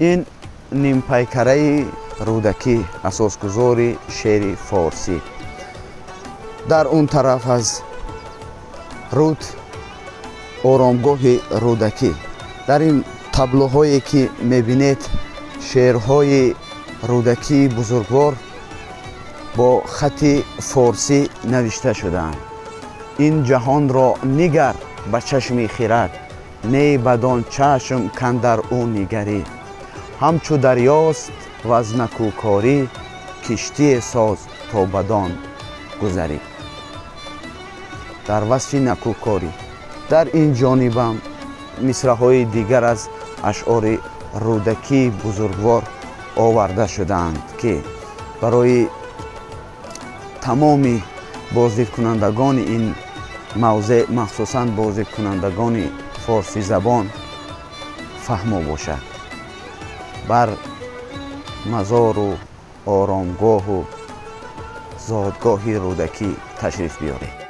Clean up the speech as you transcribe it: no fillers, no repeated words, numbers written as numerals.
Ин нимпайкараи Рӯдакӣ, асосгузори шеъри форсӣ. Дар он тараф аз руд оромгоҳи Рӯдакӣ. Дар ин таблоҳое ки мебинед, шеърҳои Рӯдакии бузургвор бо хати форсӣ навишта шудаанд. Ин ҷаҳонро нигар ба чашми хирад, не бадон чашм кандар ӯ нигарӣ. Ҳамчу дарёст ваз накӯкорӣ, киштие соз то бадон гузарӣ. Дар васфи накӯкорӣ. Дар ин ҷонибам мисраҳои дигар аз ашъори Рӯдакии бузургвор оварда шудаанд, ки барои тамоми боздидкунандагони ин мавзеъ, махсусан боздидкунандагони форсизабон, фаҳмо бошад. Бар мазору оромгоҳу зодгоҳи Рӯдакӣ ташриф биёред.